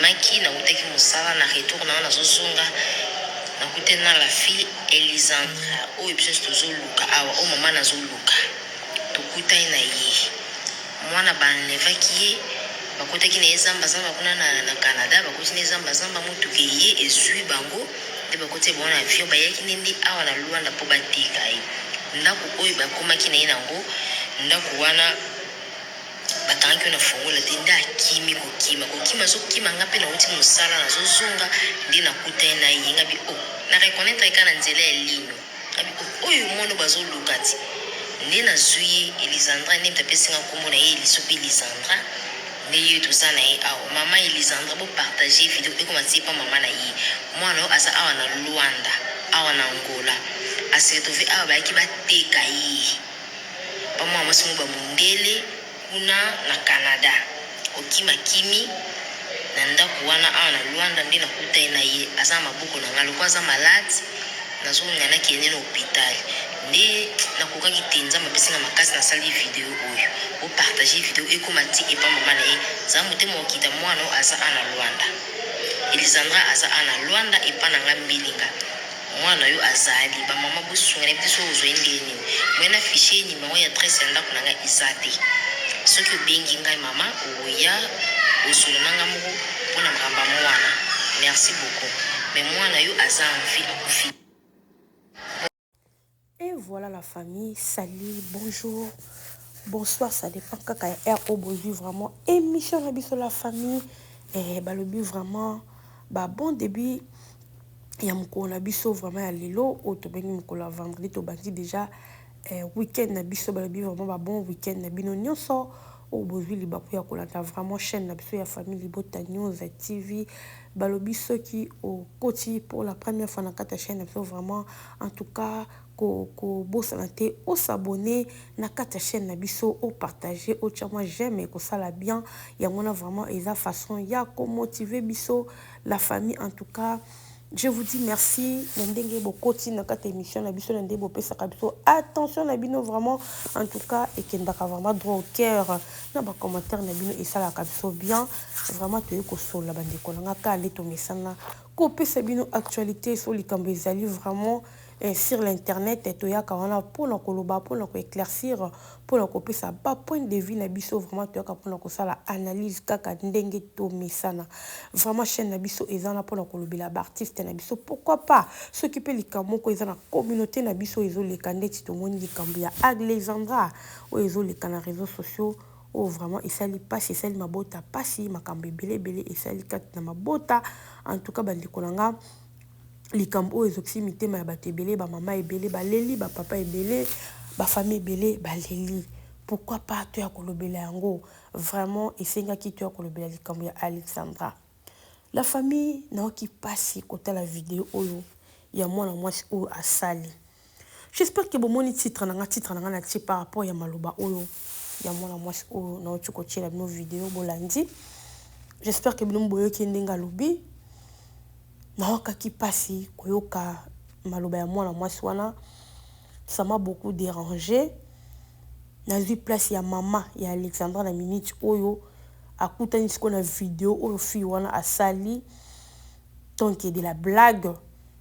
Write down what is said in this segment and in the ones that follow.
Nabimaki, nawutaki mosala, na retour na nga nazozonga, nakutani na la fille Elisandra oyo biso nionso tozoluka awa, oyo mama nazoluka. Tokutani na ye, mwana ba enlevaki ye, bakotaki na ye zamba zamba kuna na, na Canada, bakoti na ye zamba zamba, motuka eye ezui bango, nde bakoti bango na avion, bayaki nde nde awa na Luanda mpo bateka ye. Ndako oyo bakomaki na ye na yango, ndako wana Bakangaki yo na fongola te nde akimi kokima kokima azokima nga pe nawuti musala nazozonga nde nakutani na ye nga bi oh na reconnaitre ye kaka na nzela ya lino nga bi oh oyo mwana oyo bazoluka ti nde nazui ye Elisandra nde mutu apesi nga kombo na ye Eliso pe Elisandra nde ye toza na ye awa mama Elisandra bo partager video ekoma ti epa mama na ye mwana oyo aza awa na Luanda awa na Angola a se retrouver awa bayaki bateka ye. Ba mwana mwasi moko ba mundele kuna na Canada okima akimi na ndaku wana awa na Luanda nde nakutani na ye aza na maboko na nga lokola aza malade nazolinga nakende na hopital nde nakokaki te nzambe apesi nga makasi nasali video oyo bo partager video ekoma ti epa mama na ye zala motema okita mwana oyo aza awa na Luanda Elisandra aza awa na Luanda epa na nga mbilinga. Mwana yo azali ba maman bosunga nayebi te soki okozwa ye ndenge nini moyen na affiche ye numero ya adresse ya ndaku na ngai eza te soki obengi ngai maman okoya osolola na ngai moko pona makambo ya mwana merci beaucoup mais mwana yo aza en vie akufi te. Et voilà la famille, salut, bonjour, bonsoir, ça dépend kaka ya heure oyo bozwi vraiment émission na biso la famille. Eh, balobi vraiment ba bon début ya mokolo na biso vraiment ya lelo oyo tobengi mokolo ya vendredi, tobandi déjà eh, week-end na biso. Balobi vraiment ba bon week-end na bino nyonso oyo bozwi libaku ya kolanda vraiment chaîne na biso ya famille Libota News TV. Balobi soki okoti pour la première fois na kati ya chaîne na biso vraiment en tout cas kobosana te osabonner na kati ya chaîne na biso, opartager, otia mwa j'aime, ekosala bien. Yango wana vraiment eza façon ya komotiver biso la famille. En tout cas je vous dis merci na ndenge bokoti na kati ya émission na biso, na ndenge bopesaka biso attention na bino vraiment. En tout cas ekendaka vraiment droit au cœur na ba commentaire na bino, esalaka biso bien vraiment. Toyei kosolola bandeko na nga kaka nde tomesana kopesa bino actualité. So likambo ezali vraiment sur l'internet, toyaka wana mpona koloba, mpona koéclaircir, mpona kopesa ba point de vue na biso. Vraiment toyaka mpona kosala analyse kaka ndenge tomesana. Vraiment chaîne na biso eza wana mpona kolobela baartiste na biso, pourquoi pas soki mpe likambo moko eza na communauté na biso ezoleka, ndeti tomoni likambo ya Alexandra oyo ezoleka na réseaux sociaux, oyo vraiment esali mpasi, esali mabota mpasi, makambo ebele ebele esali kati na mabota. En tout cas bandeko na nga, likambo oyo ezokisi mitema ya bato ebele, bamama ebele baleli, bapapa ebele, bafamille ebele baleli. Pourquoi pas toya kolobela yango? Vraiment esengaki toya kolobela likambo ya Alexandra. La famille, nayoki mpasi kotala video oyo ya mwana mwasi oyo asali. J'espère que bomoni titre na nga, titre na nga natie par rapport ya maloba oyo ya mwana mwasi oyo nauti kotiela bino video bolandi. J'espère que bino boyoki ndenge alobi. Nayokaki mpasi koyoka maloba ya mwana mwasi wana, ça m'a beaucoup dérangé. Nazwi place ya mama ya Alexandra na minute oyo akutani sikoyo na video oyo fille wana asali, donc de la blague.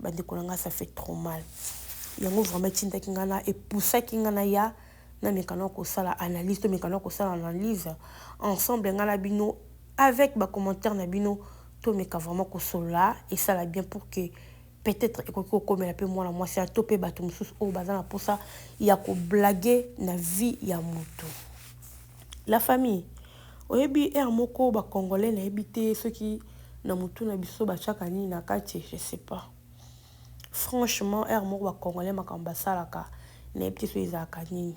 Bandeko na nga, ça fait trop mal. Yango vraiment etindaki nga na epusaki nga na ya nameka na kosala analyse, tomeka na kosala analyse ensemble nga na bino avec bacommentaire na bino. Tomeka vraiment kosolola, esala bien pour que peut-être ekoki kokomela mpe mwana mwasi to mpe bato mosusu oyo baza na mposa ya koblaguer na vie ya motu. La famille, oyebi heure moko bacongolais, nayebi te soki na motu na biso batiaka nini na kati, je sais pas franchement. Heure moko bacongolais makambo basalaka, nayebi te soki ezalaka nini,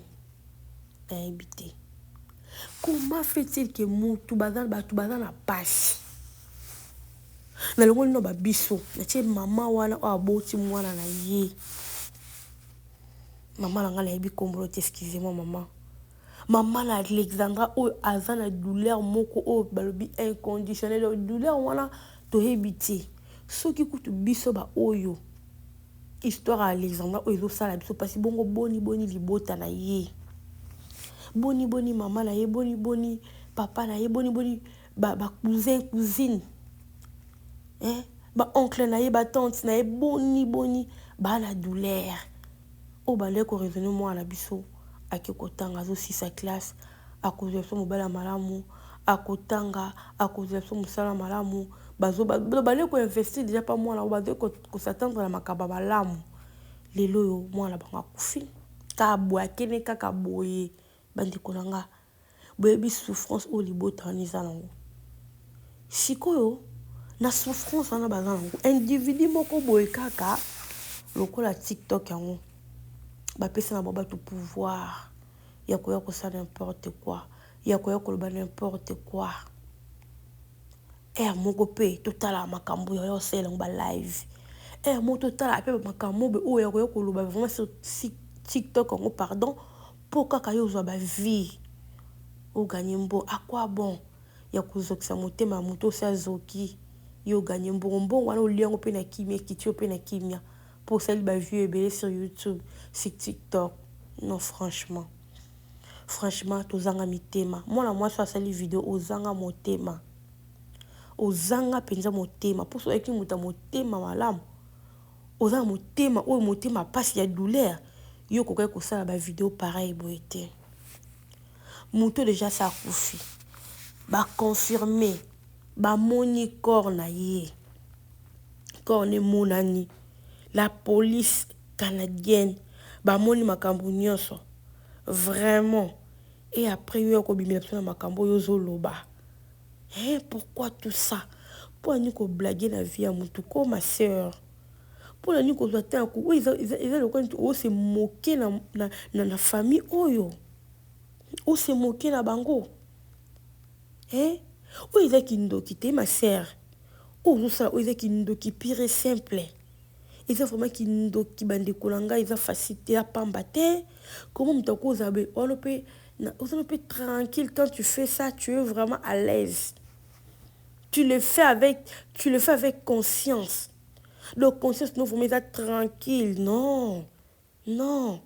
nayebi te. Comment fait-il que motu baza, bato baza na pasi nalongoli no babiso natie mama wana oyo aboti mwana na ye? Mama na ngai, nayebi kombolo te, excusez-moi mama, mama na Alexandra oyo aza na douleur moko oyo balobi inconditionnel. Douleur wana toyebi te soki kutu biso baoyo histoire ya Alexandra oyo ezosala biso mpasi bongo, boni boni libota na ye, boni boni mama na ye, boni boni papa na ye, boni boni bacousin, cousine. Eh, ba oncle na ye, ba tante na ye, boni boni ba na douleur. Oyo bandaki ko raisonner mwana na biso ake kotanga, azosisa classe, akozwa biso mobali ya malamu, akotanga, akozwa biso mosala malamu. Bandaki koinvestir déjà pa mwana oyo, bazali kos'attendre na makambo ya malamu. Lelo oyo mwana bango akufi kaka boye, akende kaka boye. Bandeko na nga, boyebi souffrance oyo libota wana eza nango sikoyo. Na souffrance wana baza nango, individu moko boye kaka lokola TikTok yango bapesa na bango bato pouvoir ya koya kosala n'importe quoi, ya koya koloba n'importe quoi. Heure moko mpe totala makambo ya osalela yango balive, heure moko totala mpe makambo oyo ya koya koloba vraiment sur TikTok yango. Pardon, mpo kaka yo ozwa bavues, ogagner mbo, à quoi bon ya kozokisa motema ya moto osi azoki? Yo ogagner mbongo, mbongo wana olia yango mpe na kimia, ekiti yo mpe na kimia mpo osali bavues ebele sur YouTube, sur TikTok. Non, franchement, franchement, tozanga mitema. Mwana mwasi asali video, ozanga motema, ozanga mpenza motema. Mpo soki moto ya motema malamu, oza na motema oyo, motema mpasi ya douleur, yo okokaki kosala bavideo pareil boye te. Moto déjà sa akufi, baconfirmer, bamoni corps na ye, corps na emonani, la police canadienne bamoni makambo nyonso vraiment. Et après yo ya kobimela biso na makambo oyo ozoloba, hein? Pourquoi tout ça? Mpo ani koblaguer na vie ya motu ko, ma sœur? Mpo na nini kozwa te? Oyo eza lokola neti ose moquer na famille oyo, ose moquer na bango, hein? Oyo eza kindoki te, ma sœur? Oyo ozosala oyo eza kindoki pure et simple, eza vraiment kindoki. Bandeko na ngai, eza facile te, ya pamba te. Comment moto akozala boye wana mpe ozala mpe tranquille? Quand tu fais ça, tu es vraiment à l'aise, tu le fais avec conscience. Donc conscience no vraiment eza tranquille. Non, non,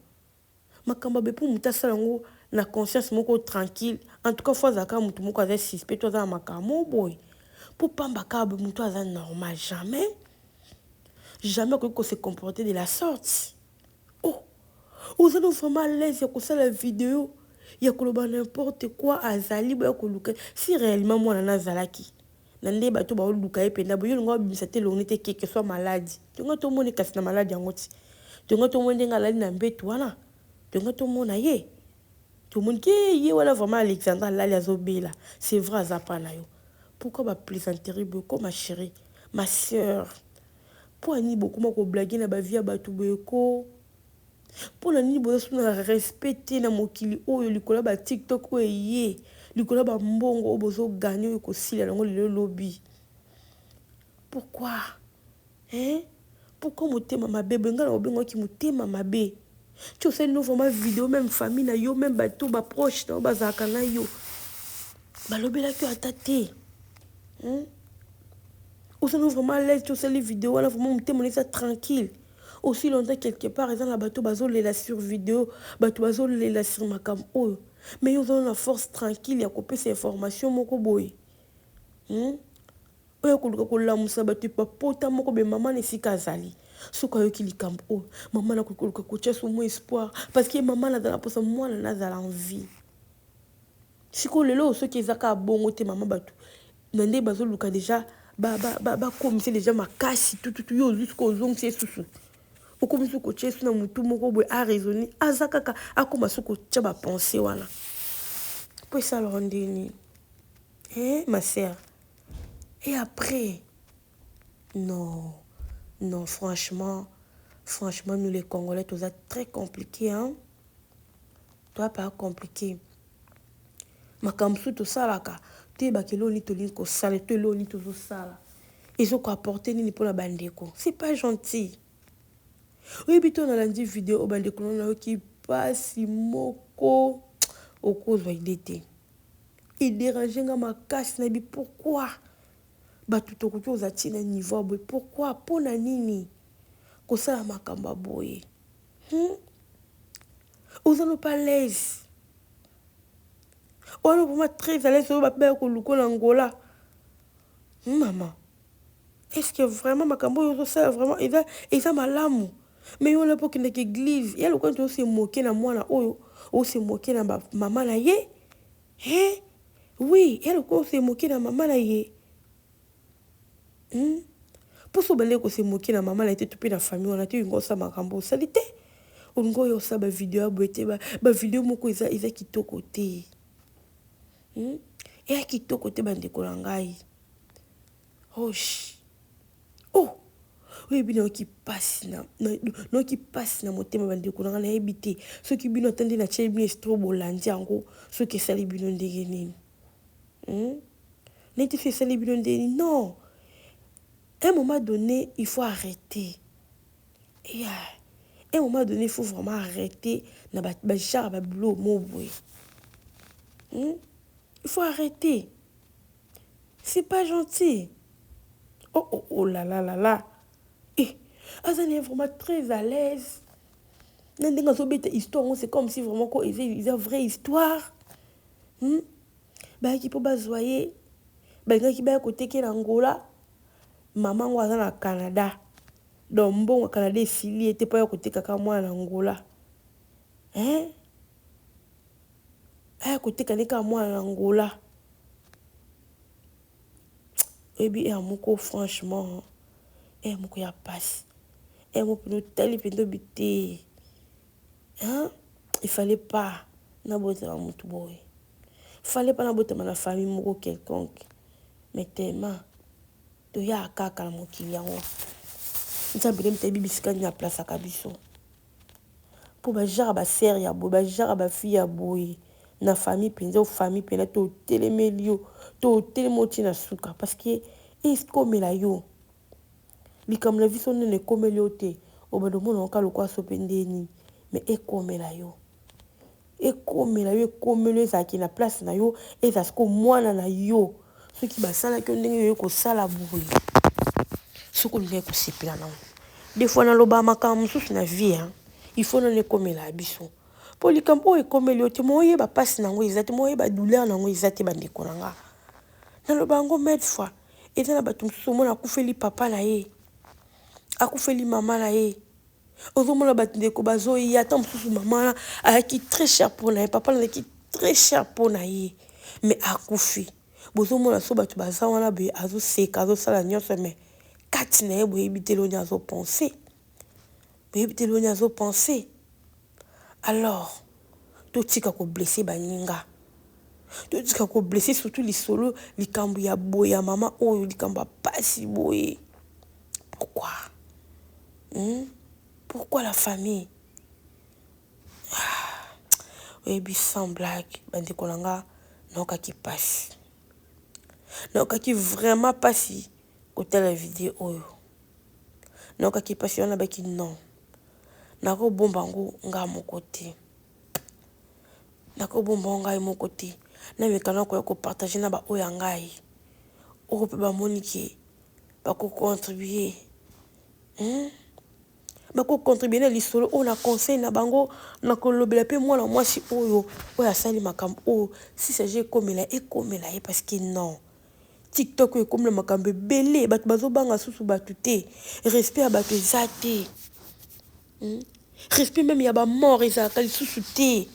makambo abe mpo moto asala yango na conscience moko tranquille, en tout cas faut azalaka motu moko aza suspect to aza na makambo boye. Mpo pamba kaka boye, moto aza normal, jamais, jamais akoki kose comporter de la sorte. Oh, oza no vraiment à l'aise ya kosala video ya koloba n'importe quoi. Azali boya koluka, si réellement mwana na azalaki na nde bato baoluka ye mpenza boye, olinga babimisa te elongi te, quelle que soit maladie. Tonga tomoni kasi na maladie yango ti tonga tomoni ndenge alali na mbeto wana, tonga tomona ye, tomoni ke ye wana vraiment Alexandre alali, azobela. C'est vrai, aza pa na yo. Pourquoi baplaisanterie boye ko, ma chérie, ma sœur? Mpo ani bokoma koblaguer na bavie ya bato boye ko? Mpo na nini boza so na respect te na mokili oyo, likolo ya baTikTok oyo eye, likolo ya bambongo oyo bozogagner, oyo ekosila yango lelo elobi? Pourquoi, hein? Pourquoi motema mabe boye? Ngai na obengaki motema mabe ti osali no vraiment video. Même famille na yo, même bato baproche na yo bazalaka na yo, balobelaki yo ata te, Osali vraiment à l'aise ti osali video wana, vraiment motema na eza tranquille aussi longtemps quelque part eza na bato bazolela sur video, bato bazolela sur makambo oyo, mais yo oza na force tranquille ya kopesa information moko boye, Oyo koluka kolamusa bato bapota moko be. Mama na esika azali, soki ayoki likambo oyo, mama nakoki koluka kotia so mwa espoir, parce que mama nazala mposa mwana nazala en vie. Sikoyo lelo soki eza kaka bongo te, mama, bato na nde bazoluka déjà bakomisa déjà makasi tututu. Yo ozwi sikoyo, ozongisa ye susu, okomi soki kotia ye su na motu moko boye, araisonner aza kaka akóma soki kotia bapensées wana mpo esalaka ndeni, eh, ma sœur? Et après, non, non, franchement, franchement, nous les Congolais, tout ça très compliqué, hein. Toi pas compliqué. Makambo mosusu tosalaka, toyebaka eloko nini tolingi kosala to eloko nini tozosala ezokoapporter nini mpona bandeko. C'est pas gentil. Oyebi to nalandi video oyo, bandeko, na nayoki mpasi moko okozwa idée te, edéranger nga makasi. Nayebi pourquoi bato tokoki kozala ntina niveau ya boye. Pourquoi? Mpona nini kosala makambo ya boye, Oza no pas l'aise wana, vraiment très à l'aise. Oyo bato baya koluka na Angola, Mama. Est ce que vraiment makambo oyo ozosala vraiment eza, eza malamu? Mais yo wana mpo okendaka église ya lokola nti ose moke na mwana oyo, ose moke na mama na ye. He oui, ya lokola ose moke na mama na ye. Mposo obandaki kose moke na mama na ye te, to mpe na famille wana te. Olingi osala makambo osali te, olingi oyo osala bavideo ya boye te. Bavideo moko eza kitoko te, Eya kitoko te, bandeko na ngai. Osh, oh, oyebi, nayoki mpasi na motema, bandeko na ngai. Nayebi te soki bino, ata nde natieli bino extrait, bolandi yango, soki esali bino ndenge nini, Neti so esali bino ndenge nini. Non, à un moment donné, il faut arrêter. Yeah. À un moment donné, il faut vraiment arrêter na bagenre babilo mo boye. Il faut arrêter, c'est pas gentil. Oh oh oh là là là là. Eh, aza na vraiment très à l'aise na ndenge azobeta histoire ngo. C'est comme si vraiment ko eza vraie histoire, Bayaki mpo bazwa ye, balingaki baya kotekela Angola. Mama ngo aza na Canada, donc mbongo ya Canada esili ye te mpo aya kotekaka mwana na Angola, hein? Aya koteka nde kaka mwana na Angola. Oyebi, heure moko, franchement, heure moko ya pasi, heure moko mpenza otali mpenza obi te, hein? Il fallait pas nabotama motu boye, fallait pas nabotama na famille moko quelconque. Mais tellement toyaka kaka na mokili yango, Nzambe nde moto ayebi bisika nini aplasaka biso, mpo bagenre basœur ya boye, bagenre bafille ya boye na famille mpenza, o famille mpenza totelemeli yo, totelemi otina suka, parce que ekomela yo likambo na biso nene. Ekomeli yo te, obanda omona oka lokwa so mpe ndeni. Mais ekomela yo, ekomela yo, ekomeli yo, ezalaki na place na yo, ezala siko mwana na yo, soki basalaki yo ndenge oyo kosala boye, soki olingaki kosepela nango. Des fois naloba makambo mosusu na vie, hein? Il faut nano ekomela biso, mpo likambo oyo ekomeli yo te, mo oyeba mpasi nango eza te, mo oyeba douleur nango eza te. Bandeko na nga, naloba yango maintes fois. Eza na bato mosusu, omona akufeli papa na ye, akufeli mama na ye, ozomona bato ndeko bazoya. Ata mosusu mama wana ayaki très cher mpo na ye, papa nazalaki très cher mpo na ye, mais akufi. Bozomona so bato baza wana boye, azoseka, azosala nyonso, mais kati na ye boyebi te loni azopense, boyebi te loni azopense. Alors totika koblesser baninga, totika koblesser, surtout lisolo, likambo ya boye ya mama oyo, likambo ya pasi boye. Pourquoi, Pourquoi la famille? Ah, oyebi, sans blague, bandeko na nga, naokaki pasi, naokaki vraiment pasi kotala video oyo. Naokaki mpasi wana, baki non, nakobomba yango nga moko te, nakobomba yango ngai moko te. Nameka nakoya kopartager na baoyo ya ngai oyo mpe bamoni ke bakocontribuer, Bakocontribuer na lisolo oyo, na conseil na bango. Na kolobela mpe mwana mwasi oyo, oyo asali makambo oyo, si s'agit ekomela, ekomela ye, parce que non, TikTok oyo ekomela makambo ebele. Bato bazobanga susu bato te, respect ya bato eza te, Respect même ya bamort ezalaka lisusu te.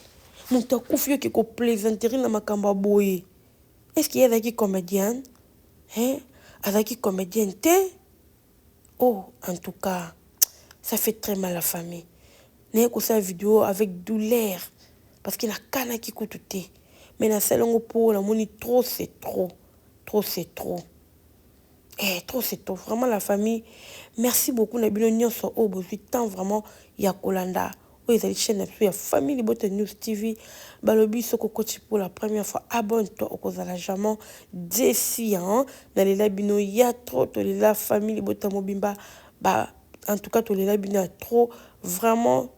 Moto akufi, yoke koplaisanterie na makambo ya boye. Est ce que ye azalaki comédienne, hein? Azalaki comédienne te. Oh, en tout cas, ça fait très mal, la famille. Naye kosala vidéo avec douleur, parce que nakanaki kutu te, mais nasali yango mpo namoni trop c'est trop, trop c'est trop. Eh, trop c'est trop, vraiment, la famille. Merci beaucoup na bino nyonso oyo bozwi temps vraiment ya kolanda oyo ezali chaîne na biso ya Famille Libota News TV. Balobi soki okoti pour la première fois, abonne toi, okozala jamais déçu, hein? Nalela bino ya trop. Tolela famille Libota mobimba ba. En tout cas, tolela bino ya trop, vraiment.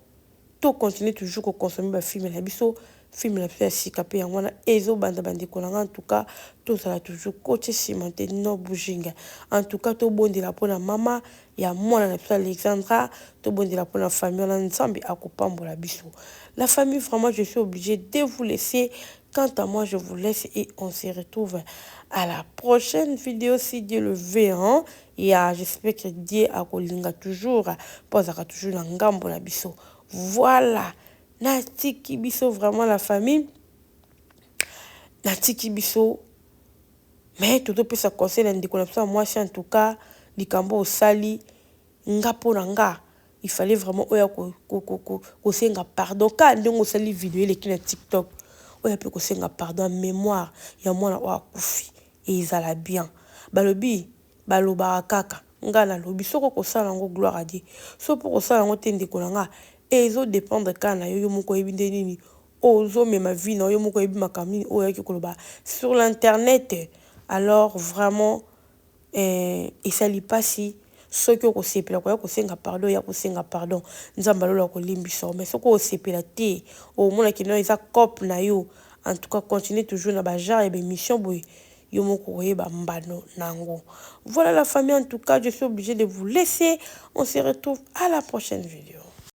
Tocontinue toujours koconsommer bafilm na biso. Film na biso ya sika mpe yango wana ezobanda, bandeko na nga. En tout cas, tozala toujours kotie nsima te, no bouginga. En tout cas, tobondela mpona mama ya mwana na biso Alexandra, tobondela mpona famille wana. Nzambe akopambola biso, la famille. Vraiment, je suis obligée de vous laisser. Quant à moi, je vous laisse et on se retrouve à la prochaine vidéo, si Dieu le veut, hein. Et j'espère que Dieu akolinga toujours mpo azalaka toujours na ngambo na biso. Voilà, natiki biso vraiment, la famille, natiki biso. Mais tozopesa conseil na ndeko na biso ya mwasi. En tout cas, likambo osali, nga mpo na nga, il fallait vraiment oya kosenga pardon kaka ndenge osali video eleki na TikTok. Oya mpe kosenga pardon ya mémoire ya mwana oyo akufi, ezala bien. Balobi, balobaka kaka, nga nalobi, soki okosala yango, gloire à Dieu. So mpo kosala yango te, ndeko na nga, ezodépendre kaka na yo. Yo moko oyebi nde nini ozomema vie na yo, moko oyebi makambo nini oyo oyaki koloba sur l'internet. Alors vraiment, esali mpasi. Soki okosepela koya kosenga pardon, ya kosenga pardon, Nzambe alola kolimbisa. Mais soki osepela te, omonaki no eza cope na yo. En tout cas, continue toujours na bagenre ya baémission boye, yo moko koyeba mbano nango. Voilà, la famille, en tout cas, je suis obligée de vous laisser. On se retrouve à la prochaine vidéo.